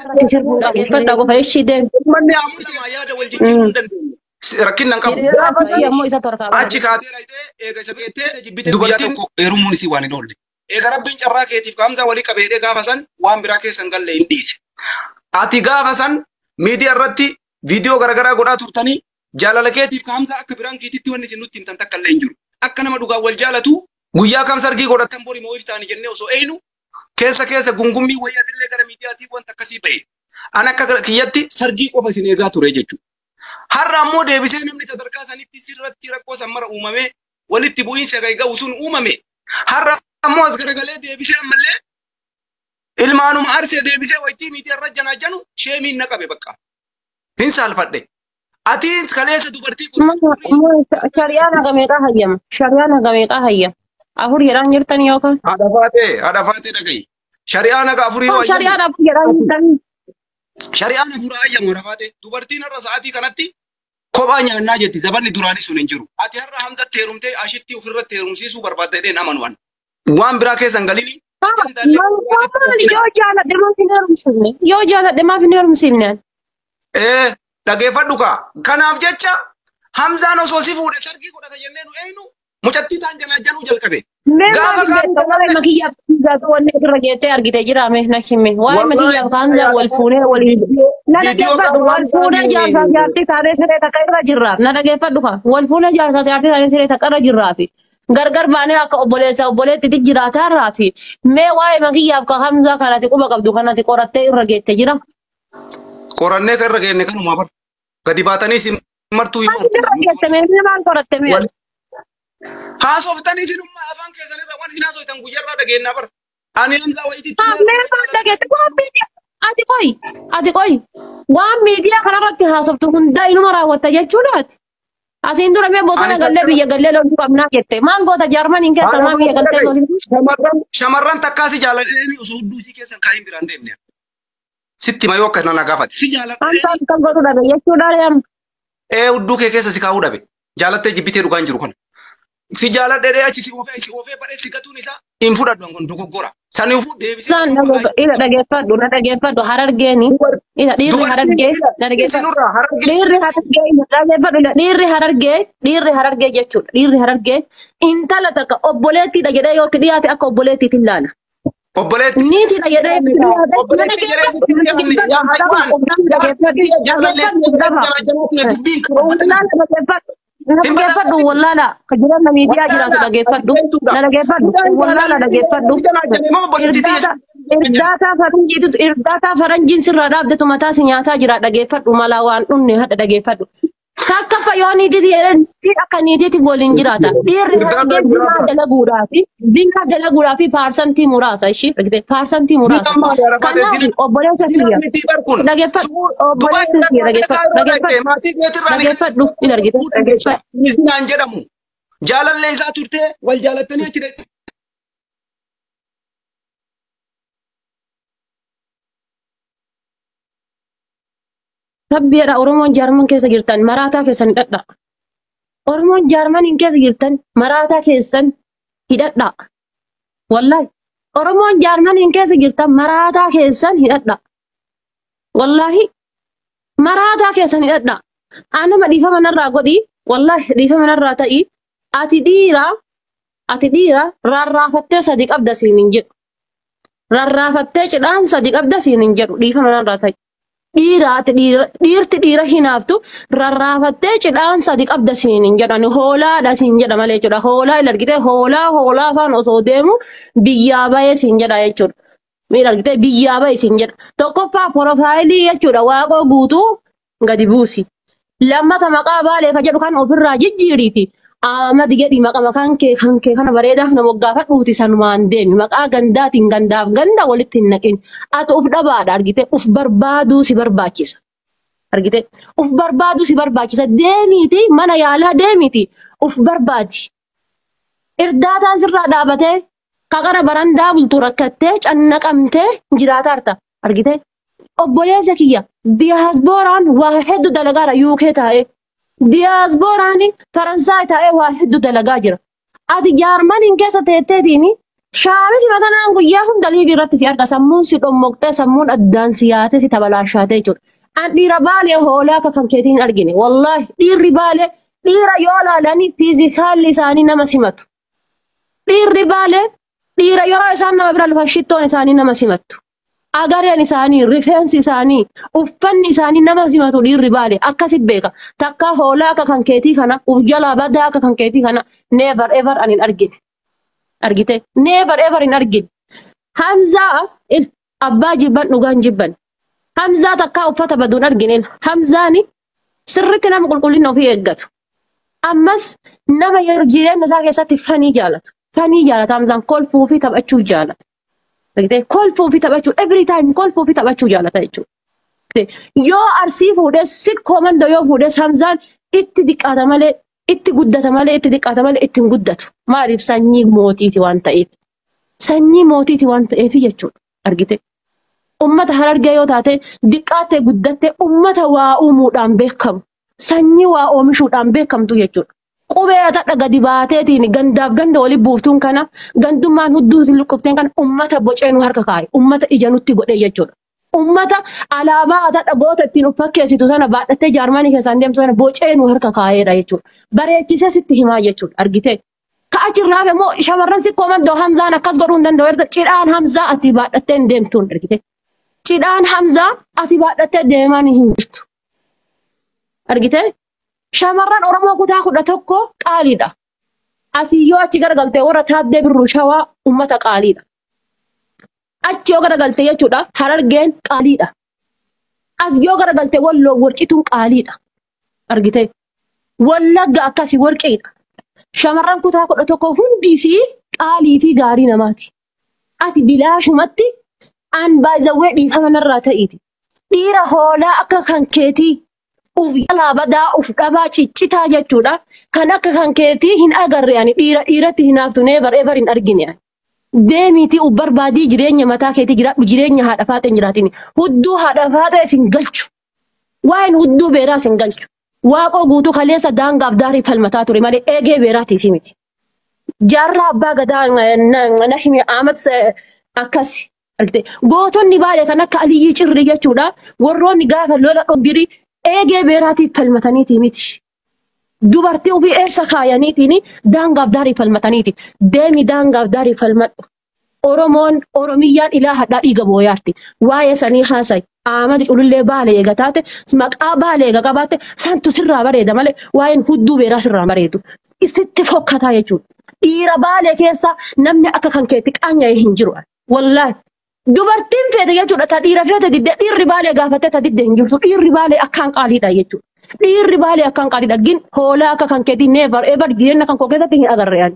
Irratti sirbuu dhageeffadhaa qofa ishii deemu. Manni ammoo yaada wal jijjiiruu hin dandeenye. Rakkinna hin qabu. Hiriira ammoo isa torkaa bara. Achi kaatee dhayitee eega isa beektee jibbitee dubartiin tokko heerumuun isii waan hin oolle. Eega rabbiin carraa keetiif kaamsaa walii qabeedhee gaafa san waan biraa keessa hin galle hin dhiise. Ati gaafa san miidiyaa irratti viidiyoo garaagaraa godhaa turtanii jaalala keetiif kaamsaa akka biraan keetitti wanni isin nutti himtan takka illee hin jiru. Akka nama dhugaan wal jaalatu guyyaa kamsa argii godhatan borii moo'if ta'anii jennee osoo eeynu keessa keessa gungummii wayyatillee gara miidiyaatii wanta akkasii ba'e. An akka kiyyatti sargii qofa isin eegaa ture jechuudha. Har'a ammoo deebisee namni sadarkaa sanitti sirratti rakkoo san mara uumame walitti bu'iinsa ga'u sun uumame. Har'a ammoo as garagalee deebisee ammallee ilmaanuma arsee deebisee waytii miidiyaa irra janaajanu sheemiin na qabe bakka. Hin saalfadhe. Ati kaleessa dubartii kun Shari'aan haga meeqaa hayyama? Shari'aan haga meeqaa hayyama? Afur jedhaan jirtan yookaan? Haadha faatee haadha faatee dhaga'i. Shari'aan haga afurii yoo hayyamu. Shari'aan afur jedhaan jirtan. Shari'aan afur hayyamu haadha faatee. Dubartiin har'a sa'aatii kanatti kophaa nyaannaa jetti zabanni duraanii sun hin jiru. Ati har'a Hamzatti heerumtee ashitti ofirratti heerumsiisuu barbaadda jedheen amanu an. Waan biraa keessa hin galini. Maali yoo jaaladhe maaf hin heerumsiifne? Yoo jaaladhe maaf hin heerumsiifne? Dhageeffadhu kaa. Kanaaf jecha Hamzaan osoo si fuudhe sargii godhata jennee nu eenyu mucattii taan janaajanuu jalqabe. Mee maal beekta waa'ee makiyyaaf Hamzaatu wanni asirra jettee argite jira mee na himi. Waa'ee makiyyaaf Hamzaa wal fuunee waliin. Na dhageeffadhu wal fuunee jaarsaa jaartii taanee siree takka irra jirra. Na dhageeffadhu kaa wal fuunee jaarsaa jaartii taanee siree takka irra jirraafi. Gargar baanee akka obboleessa obboleettitti jiraataarraafi. Mee waa'ee makiyyaaf ka Hamzaa kanati quba qabdu kanati qorattee irra geette jira. Qorannee kan irra geenne kanuma bar. Gadi baatanii isin martuu himu. Maal irra geette mee maal qoratte mee? Haasoftanii isinummaa afaan keessan irra waan isin haasoftan guyyaarraa dhageenyaa bar. Ani Hamzaa wayiititti. Mee maal dhageesse waan miidiyaa ati qoy ati qoy waan miidiyaa kanarratti haasoftu hundaa inuma raawwatta jechuudhaati. Asiin dura mee bosona gallee biyya gallee loluu qabnaa jette. Maal goota Jaarmaniin keessa maa biyya galtee loluu? Shamarran takkaasi jaaladhanii osoo hudduu isii keessan kaayin biraan deemne. Sitti mayoo akka nana gaafate. Si jaaladhanii. Hamzaan kan godhu dhabe jechuudha reem. Hudduu kee keessa si kaa'uu dhabe. Jaalattee jibbitee dhugaan jiru kana. Si jaaladhee achi si oofee si oofee badhee si gatuun isaa hin fudhadhu kun dogoggora. Saniifuu deebisee. Isaan ila dhageeffadhu na dhageeffadhu harargeeni. Ila dhiirri harargee na dhageeffadhu. Dhiirri harargee na dhageeffadhu ila dhiirri harargee dhiirri harargee jechuudha. Dhiirri harargee intala takka obboleettiidha jedhee yoo itti dhiyaate akka obboleettiitti ilaala. Obboleetti. Niitiidha jedhee itti dhiyaate. Obboleetti jedhee sitti dhiyaanne yaa haywaan. Wallaala dhageeffadhu. Na dhageeffadhu wallaala ka jiran miidiyaa jiraatu dhageeffadhu. Na dhageeffadhu wallaala dhageeffadhu. Irdaataa faranjiitu irdaataa faranjiin sirraa dhaabdetu mataa si nyaataa jira dhageeffadhu malaa waan dhunne hadha dhageeffadhu. Takka fa yoo niitiiti jedhan akka niitiiti waliin jiraata. Dhiirri harargee zinaa dalaguudhaafi zinaa dalaguudhaafi paarsantii muraasa ishii dhagite paarsantii muraasa. Kanaaf obboleessa kiyya dhageeffadhu obboleessa kiyya dhageeffadhu dhageeffadhu dhageeffadhu hin argite dhageeffadhu. Zinaan jedhamu jaalallee isaa turtee wal jaalattanii achi Rabbi jedha Oromoon Jaarman keessa jirtan maraataa keessan hidhadha. Oromoon Jaarmaniin keessa jirtan maraataa keessan hidhadha. Wallahi Oromoon Jaarmaniin keessa jirtan maraataa keessan hidhadha. Wallahi maraataa keessan hidhadha. Anama dhiifama narraa godhi. Wallahi dhiifama narraa ta'i. Ati dhiira rarraafattee sadi qabda siin hin jedhu. Rarraafattee cidhaan sadi qabda siin hin jedhu dhiifama narraa ta'i. Dhiiraati dhiirti dhiira hinaaftu rarraafattee cidhaan sadi qabda siin hin jedhan hoolaadha siin jedha malee jechuudha. Hoolaa hin argite hoolaa hoolaa afaan osoo deemu biyyaa bahee siin jedha jechuudha. Miidha argite biyyaa bahee siin jedha. Tokkoffaa porofaayilii jechuudha waaqoo guutuu gadi buusi. Lammata maqaa baaleefa jedhu kan ofirraa jijjiiriiti. Ahmad jedhi maqaa maqaan kee kan kee kana bareedaa nama moggaafadhuuti sanumaan deemi. Maqaa gandaatiin gandaaf ganda walitti hin naqin. Ati uf dhabaadha argite uf barbaaduu si barbaachisa. Argite uf barbaaduu si barbaachisa. Deemiiti mana yaalaa deemiiti uf barbaadi. Irdaataan sirraa dhaabatee qaqara barandaa bultu rakkattee cannaqamtee jiraataarta argite. Obboleessa kiyya diyaasbooraan waa hedduu dalagaara UK taa'ee. Diyaasbooraan Faransaay taa'ee waa hedduu dalagaa jira. Ati Jaarmaniin keessa teetteetiin Shaamisi matanaan guyyaa hunda liibii irratti si arga sammuun si dhommoqtee sammuun addaan si yaatee si tabalaashaatee jechuudha. An dhiira baalee hoolaa akka kan keetii hin argine. Wallaahi dhiirri baalee dhiira yoo laalanii fiizikaalli isaanii nama simatu. Dhiirri baalee dhiira yeroo isaan nama bira dhufan shittoon isaanii nama simattu. Agareen isaanii, rifeensi isaanii, uffanni isaanii nama simatu dhiirri baalee akkasi beeka. Takka hoolaa akka kan keetii kana, uf jalaa badaa akka kan keetii kana never ever ani hin argine. Argite? Never ever hin argine. Hamzaa abbaa jibban dhugaan jibban. Hamzaa takkaa uffata baduun argine. Hamzaani sirriitti nama qulqullina ofii eeggatu. Ammas nama yeroo jireenya isaa keessatti fanii jaalatu. Fanii jaalata Hamzaan kolfuu fi taphachuu jaalata. Argitee kolfuu fi taphachuu every time kolfuu fi taphachuu jaalata jechuudha. Yoo arsii fuudhes sikkoo mandoo yoo fuudhes Hamzaan itti diqqaata malee itti guddata malee itti diqqaata malee itti hin guddatu. Maaliif sanyii mootiiti waan ta'eef. Sanyii mootiiti waan ta'eef jechuudha. Argite. Ummata harargee yoo taate diqqaattee guddattee ummata waa uumuudhaan beekamu. Sanyii waa oomishuudhaan beekamtu jechuudha. Qubee atadha gadi baateetiin gandaaf ganda walii buuftuun kana gandummaan hudduu luqqifteen kana ummata bocee nu harka kaa'e. Ummata ija nutti godhe jechuudha. Ummata alaabaa atadha goota ittiin of fakkeessitu sana baadhattee jaarmanii keessaan deemtu sana bocee nu harka kaa'eedha jechuudha. Bareechisee sitti himaa jechuudha. Argite. Ka achirraa hafe immoo shamarran sikkoo mandoo Hamzaan akkas godhuu hin danda'u. Erga cidhaan Hamzaa ati baadhattee hin deemtuun argite. Cidhaan Hamzaa ati baadhattee deemaa hin jirtu. Argite? Shamarran Oromoo kutaa 11 qaaliidha. Asii yoo achi garagalte warra taaddee birruu shawaa ummata qaaliidha. Achi yoo garagalte jechuudha harargeen qaaliidha. As yoo garagalte walloo warqituun qaaliidha. Argite? Wallagga akkasii warqiidha. Shamarran kutaa 11 hundisii qaalii fi gaarii namaati. Ati bilaashumatti an baay'izawwee dhiifama narraa ta'iiti. Dhiira hoolaa akka kan keetii uf jalaa badaa uf dhabaa ciccitaa jechuudha. Kan akka kan keetii hin agarre ani dhiira dhiiratti hinaaftu never ever hin argine ani. Deemiitii uf barbaadii jireenya mataa keetii jiraadhu jireenya haadha faaxee hin jiraatin. Hudduu haadha faaxee isin galchu. Waa'een hudduu beeraa isin galchu. Waaqoo guutuu kaleessa daangaaf daarii falmataa ture malee eegee beeraatiif miti. Jaarraa abbaa gadaa Nahimi Ahmad akkasi. Gootonni baay'ee kan akka Aliyyii Cirrii jechuudha. Warroonni gaafa lola dhombirii eegee beeraatiif falmataniiti miti. Dubartii ofii eessa kaayaniitiin daangaaf daarii falmataniiti. Deemi daangaaf daarii falmadhu. Oromoon Oromiyyaan ilaa hadhaa dhiiga booyaarti. Waa'ee sanii haasayi. Ahmad culullee baalee eega taate maqaa baalee eega qabaatte santu sirraa bareeda malee waa'een hudduu beeraa sirraa bareedu. Isitti fokkataa jechuudha. Dhiira baalee keessa namni akka kan keetti qaanya'ee hin jiru. Wallaahi. Dubartiin feete jechuudha ta dhiira feete didde dhiirri baalee gaafattee ta didde hin jirtu. Dhiirri baalee akkaan qaaliidha jechuudha. Dhiirri baalee akkaan qaaliidha. Gin hoolaa akka kan keetii never ever jireenya kan koo keessatti hin agarre ani.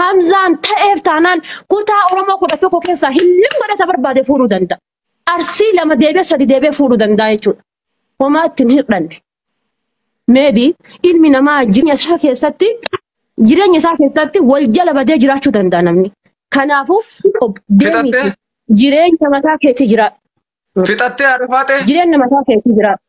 Hamzaan ta'eef taanaan kutaa Oromoo 11 keessaa hillim godhata barbaade fuudhuu danda'a. Arsii 2 deebi'ee 3 deebi'ee fuudhuu danda'a jechuudha. Homaa ittiin hir'anne. Maybe ilmi namaa jireenya isaa keessatti wal jala badee jiraachuu danda'a namni. Kanaafuu deemiiti jireenya mataa keetii jiraadhu. Fixattee haadha faaxee? Jireenya mataa keetii jiraadhu.